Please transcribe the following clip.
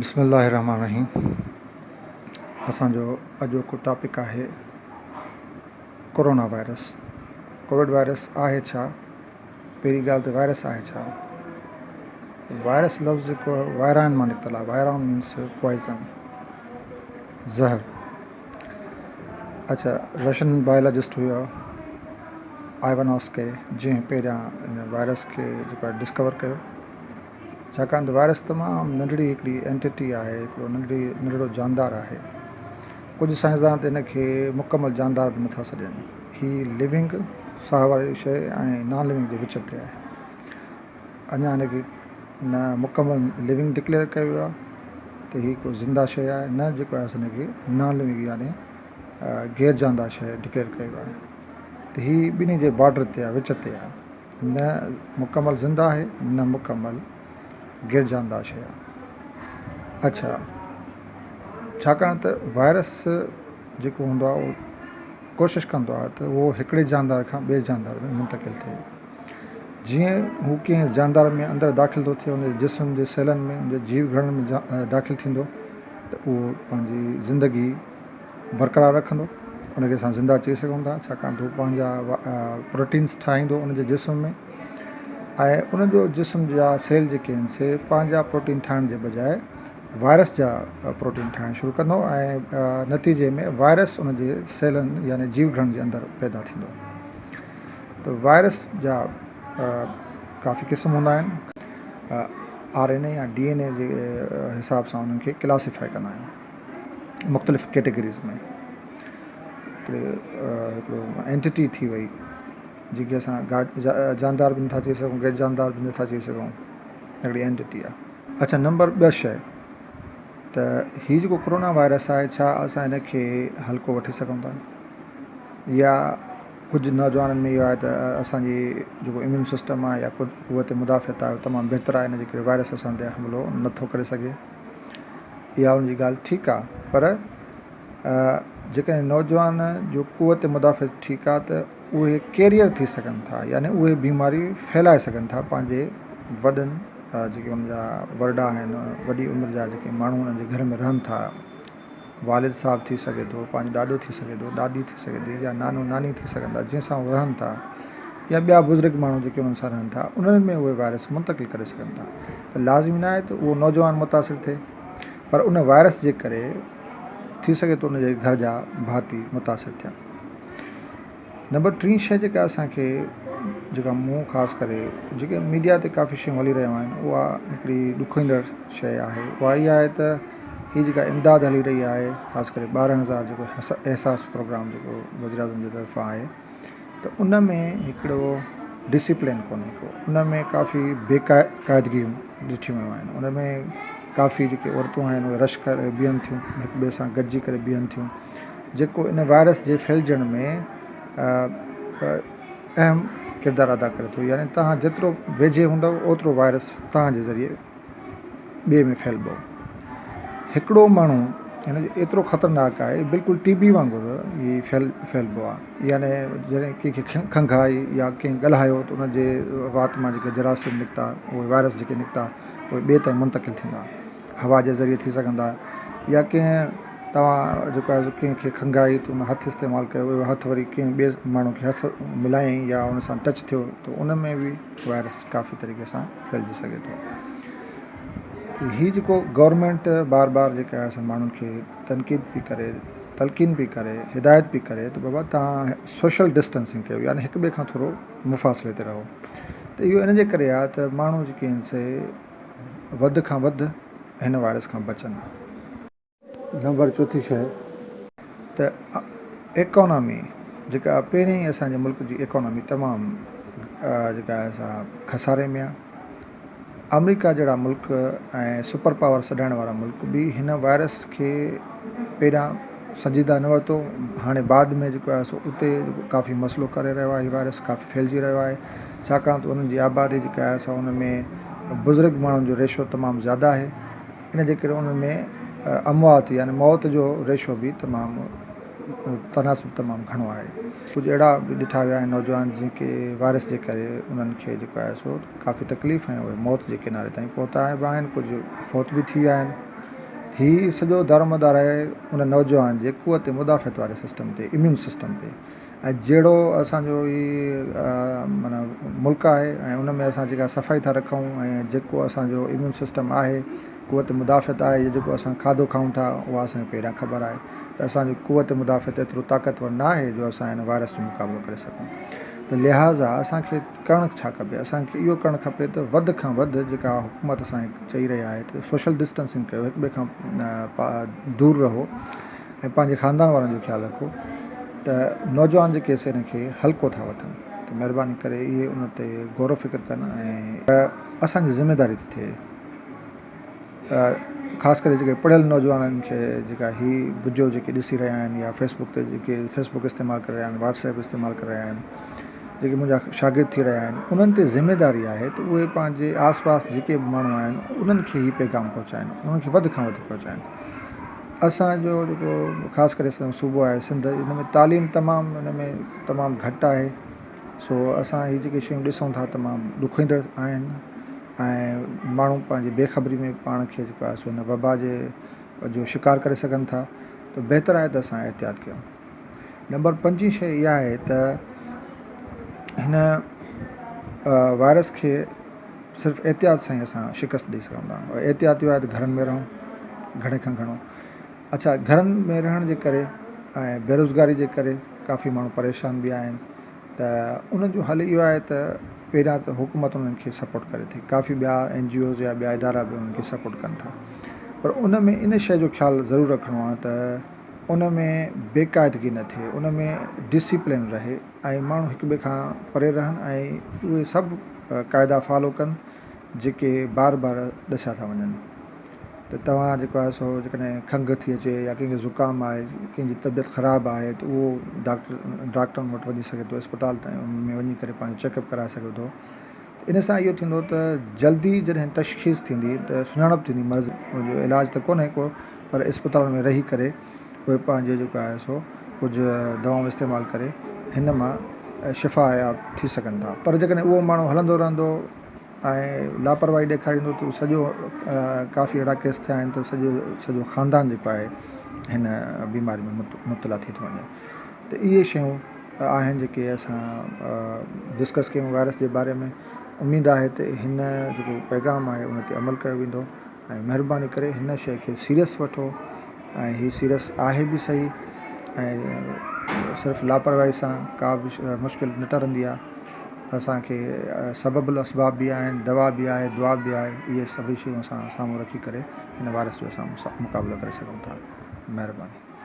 بسم الله الرحمٰن الرحيم اسان جو اڄوڪو ٽاپڪ آهي ڪورونا وائرس ڪووڊ وائرس آهي ڇا پهرين ڳالهه ته وائرس آهي ڇا وائرس لفظ جيڪو وائران مان نڪتل آهي وائران مينس پوائزن زهر اڇا رشين بايولاجسٽ هيو آئيوانوسڪي جنهن پهريان ان وائرس کي جيڪو آهي ڊسڪور ڪيو ڇاڪاڻ ته وائرس تمام ننڍڙي هڪڙي اينٽيٽي آهي، هڪڙو ننڍڙي ننڍڙو جاندار آهي. ڪجهه سائنسدان ته هن کي مڪمل جاندار به نٿا سڏين. هي لونگ، ساهه واري شيء، ۽ نان لونگ جي وچ تي آهي. اڃا هن کي نه مڪمل لونگ ڊڪليئر ڪيو ويو آهي ته هي ڪو زنده شيء آهي نه جيڪو آهي هن کي نان لونگ يعني غير جاندار شيء ڊڪليئر ڪيو ويو آهي ته هي ٻنهي جي بارڊر تي آهي، وچ تي آهي. نه مڪمل زنده آهي نه مڪمل غير جاندار شيء آهي. اڇا ڇاڪاڻ ته وائرس جيڪو هوندو آهي اهو ڪوشش ڪندو آهي ته اهو هڪڙي جاندار کان ٻئي جاندار ۾ منتقل ٿئي. جيئن هو ڪنهن جاندار ۾ اندر داخل ٿو ٿئي ان جي جسم جي سيلن ۾ ان جي جيو گهرڙن ۾ داخل ٿيندو ته اهو پنهنجي زندگي برقرار رکندو ان کي اسان زنده چئي سگهون ٿا ڇاڪاڻ ته هو پنهنجا پروٽينس ٺاهيندو ان جي جسم ۾ ۽ ان جو جسم جا سيل جيڪي آهن سي پنهنجا پروٽين ٺاهڻ جي بجاء وائرس جا پروٽين ٺاهڻ شروع ڪندو ۽ نتيجي ۾ وائرس ان جي سيلن يعني جيو گهرڙن جي اندر پيدا ٿيندو ته وائرس جا ڪافي قسم هوندا آهن آر اين اي يا ڊي اين اي جي حساب سان انهن کي ڪلاسيفائي ڪندا آهيون مختلف ڪيٽيگريز ۾ هڪڙو اينٽيٽي ٿي وئي جنهن کي اسان جاندار به نٿا چئي سگهون غير جاندار به نٿا چئي سگهون هڪڙي اينٽيٽي آهي. اڇا نمبر ٻه شيء ته هي جيڪو ڪورونا وائرس آهي ڇا اسان هن کي هلڪو وٺي سگهون ٿا يا ڪجهه نوجوانن ۾ اهو آهي ته اسانجي جيڪو اميون سسٽم آهي يا قوت مدافعت آهي تمام بهتر آهي ان جي ڪري وائرس اسان تي حملو نٿو ڪري سگهي اها ان جي ڳالهه ٺيڪ آ پر جيڪڏهن نوجوان جو قوت مدافعت ٺيڪ آ ته اهي ڪيريئر ٿي سگهن ٿا يعني اهي بيماري ڦهلائي سگهن ٿا پنهنجي وڏن جيڪي ان جا ورڊا آهن وڏي عمر جا جيڪي ماڻهو انهن جي گهر ۾ رهن ٿا والد صاحب ٿي سگهي ٿو، پنهنجو ڏاڏو ٿي سگهي ٿو، ڏاڏي ٿي سگهي ٿي يا نانو ناني ٿي سگهن ٿا جنهن سان هو رهن ٿا يا ٻيا بزرگ ماڻهو جيڪي انهن سان رهن ٿا انهن ۾ اهي وائرس منتقل ڪري سگهن ٿا ته لازمي ناهي ته اهو نوجوان متاثر ٿئي پر ان وائرس جي ڪري ٿي سگهي ٿو ان جي گهر جا ڀاتي متاثر ٿين. نمبر ٽين شيء جيڪا اسان کي جيڪا مون خاص ڪري جيڪي ميڊيا تي ڪافي شيون هلي رهيون آهن اها هڪڙي ڏکوئيندڙ شيء آهي اها اها آهي ته هي جيڪا امداد هلي رهي آهي خاص ڪري 12,000 جيڪو احساس پروگرام جيڪو وزير اعظم جي طرفان آهي ته ان ۾ هڪڙو ڊسيپلين ڪونهي ڪو ان ۾ ڪافي بي قاعدگيون ڏٺيون ويون آهن ان ۾ ڪافي جيڪي عورتون آهن اهي رش ڪري بيهن ٿيون هڪ ٻئي سان گڏجي ڪري بيهن ٿيون جيڪو ان وائرس جي ڦهلجڻ ۾ اهم ڪردار ادا ڪري ٿو يعني توهان جيترو ويجهي هوندؤ اوترو وائرس توهان جي ذريعي ٻئي ۾ ڦهلبو. هڪڙو ماڻهو هن جو ايترو خطرناڪ آهي بلڪل ٽي بي وانگر هي ڦهلبو آهي يعني جڏهن ڪنهن کي کنگهه آئي يا ڪنهن ڳالهايو ته ان جي وات مان جيڪي جراثيم نڪتا اهي وائرس جيڪي نڪتا اهي ٻئي تائين منتقل ٿيندا. هوا جي ذريعي ٿي سگهندا يا ڪنهن توهان جيڪو آهي سو ڪنهن کي کنگهه آئي ته ان هٿ استعمال ڪيو اهو هٿ وري ڪنهن ٻئي ماڻهو کي هٿ ملايائين يا ان سان ٽچ ٿيو ته ان ۾ به وائرس ڪافي طريقي سان ڦهلجي سگهي ٿو ته هي جيڪو گورنمينٽ بار بار جيڪا آهي سو ماڻهن کي تنقيد پئي ڪري تلقين پئي ڪري هدايت پئي ڪري ته بابا توهان سوشل ڊسٽنسنگ ڪيو يعني هڪ ٻئي کان ٿورو مفاصلي تي رهو ته اهو ان جي ڪري آهي ته ماڻهو جيڪي آهن سي وڌ کان وڌ هن وائرس کان بچن. نمبر چوٿين شيء ته ايڪانامي جيڪا پهرين ئي اسان جي ملڪ جي ايڪانامي تمام جيڪا آهي سا خساري ۾ آهي. آمريڪا جهڙا ملڪ ۽ سپر پاور سڏائڻ وارا ملڪ به هن وائرس کي پهريان سنجيده نه ورتو هاڻي بعد ۾ جيڪو آهي سو اتي ڪافي مسئلو ڪري رهيو آهي هي وائرس ڪافي ڦهلجي رهيو آهي ڇاڪاڻ ته انهن جي آبادي جيڪا آهي سا ان ۾ بزرگ ماڻهن جو ريشو تمام زياده آهي ان جي ڪري انهن ۾ اموات يعني موت جو ريشو به تمام تناسب تمام گهڻو آهي ڪجهه اهڙا به ڏٺا ويا آهن نوجوان جيڪي وائرس جي ڪري انهن کي جيڪو آهي سو ڪافي تڪليف ۽ اهي موت جي ڪناري تائين پهتا به آهن ڪجهه فوت به ٿي ويا آهن. هي سڄو دارومدار آهي ان نوجوان جي قوت مدافعت واري سسٽم تي، اميون سسٽم تي ۽ جهڙو اسان جو هي معنيٰ ملڪ آهي ۽ ان ۾ اسان جيڪا صفائي ٿا رکون ۽ جيڪو اسان جو اميون سسٽم آهي، قوت مدافعت آهي يا جيڪو اسان کاڌو کائون ٿا اها اسان کي پهريان خبر آهي ته اسان جي قوت مدافعت ايترو طاقتور نه آهي جو اسان هن وائرس جو مقابلو ڪري سگهون ته لهٰذا اسان کي ڪرڻ ڇا کپي اسان کي اهو ڪرڻ کپي ته وڌ کان وڌ جيڪا حڪومت اسان کي چئي رهي آهي ته سوشل ڊسٽنسنگ ڪيو هڪ ٻئي کان دور رهو ۽ پنهنجي خاندان وارن جو خيال رکو ته نوجوان جيڪي سي ان کي هلڪو ٿا وٺن ته مهرباني ڪري اهي ان تي غور و فڪر ڪن ۽ اسان جي ذميداري ٿي ٿئي خاص ڪري جيڪي پڙهيل نوجوانن کي جيڪا هي وڊيو جيڪي ڏسي رهيا آهن يا فيس بڪ تي جيڪي فيس بڪ استعمال ڪري رهيا آهن واٽس ايپ استعمال ڪري رهيا آهن جيڪي منهنجا شاگرد ٿي رهيا آهن انهن تي ذميداري آهي ته اهي پنهنجي آس پاس جيڪي به ماڻهو آهن انهن کي هي پيغام پهچائن انهن کي وڌ کان وڌ پهچائن اسانجو جيڪو خاص ڪري اسانجو صوبو آهي سنڌ ان ۾ تعليم تمام ان ۾ تمام گهٽ آهي سو اسان هي جيڪي شيون ڏسون ٿا تمام ڏکوئيندڙ آهن ۽ ماڻهو پنهنجي بي خبري ۾ پاڻ کي جيڪو آهي سو هن وبا جي جو شڪار ڪري سگهن ٿا ته بهتر آهي ته اسان احتياط ڪيون. نمبر پنجين شيء اها آهي ته هن وائرس کي صرف احتياط سان ئي اسان شڪست ڏئي سگهون ٿا احتياط اهو آهي ته گهرن ۾ رهون گهڻي کان گهڻو اڇا گهرن ۾ رهڻ جي ڪري ۽ بيروزگاري جي ڪري ڪافي ماڻهو پريشان به آهن ته ان جو حل اهو آهي ته پهريان ته حڪومت انهن کي سپورٽ ڪري ٿي ڪافي ٻيا اين جي اوز يا ٻيا ادارا به انهن کي سپورٽ ڪن ٿا پر ان ۾ ان شيء جو خيال ضرور رکڻو آهي ته ان ۾ بيقاعدگي نه ٿئي ان ۾ ڊسيپلين رهي ۽ ماڻهو هڪ ٻئي کان پري رهن ۽ اهي سڀ قاعدا فالو ڪن جيڪي بار بار ڏسيا ٿا وڃن. ته توهان جيڪو آهي سو جيڪڏهن کنگهه ٿي اچي يا ڪنهن کي زڪام آهي ڪنهن جي طبيعت خراب آهي ته اهو ڊاڪٽر ڊاڪٽرن وٽ وڃي سگهي ٿو اسپتال تائين ۾ وڃي ڪري پنهنجو چيڪ اپ ڪرائي سگهي ٿو ان سان اهو ٿيندو ته جلدي جڏهن تشخيص ٿيندي ته سڃاڻپ ٿيندي مرض جو علاج ته ڪونهي ڪو پر اسپتالن ۾ رهي ڪري اهي پنهنجو جيڪو آهي سو ڪجهه دوائون استعمال ڪري هن مان شفا ياب ٿي سگهن ٿا پر جيڪڏهن اهو ماڻهو هلندو رهندو ۽ لاپرواهي ڏيکاريندو ته سڄو ڪافي اهڙا ڪيس ٿيا آهن ته سڄو سڄو خاندان جيڪو آهي هن بيماري ۾ مبتلا ٿي ٿو وڃي ته اهي شيون آهن جيڪي اسان ڊسڪس ڪيون وائرس جي باري ۾ اميد آهي ته هن جيڪو پيغام آهي ان تي عمل ڪيو ويندو ۽ مهرباني ڪري هن شيء کي سيريس وٺو ۽ هي سيريس آهي به صحيح ۽ صرف لاپرواهي سان ڪا به مشڪل نه ٽرندي آهي اسان کي سبب الاسباب به آهن دوا به آهي دعا به آهي اهي سڀئي شيون اسان سامهون رکي ڪري هن وائرس جو اسان مقابلو ڪري سگهون ٿا مهرباني.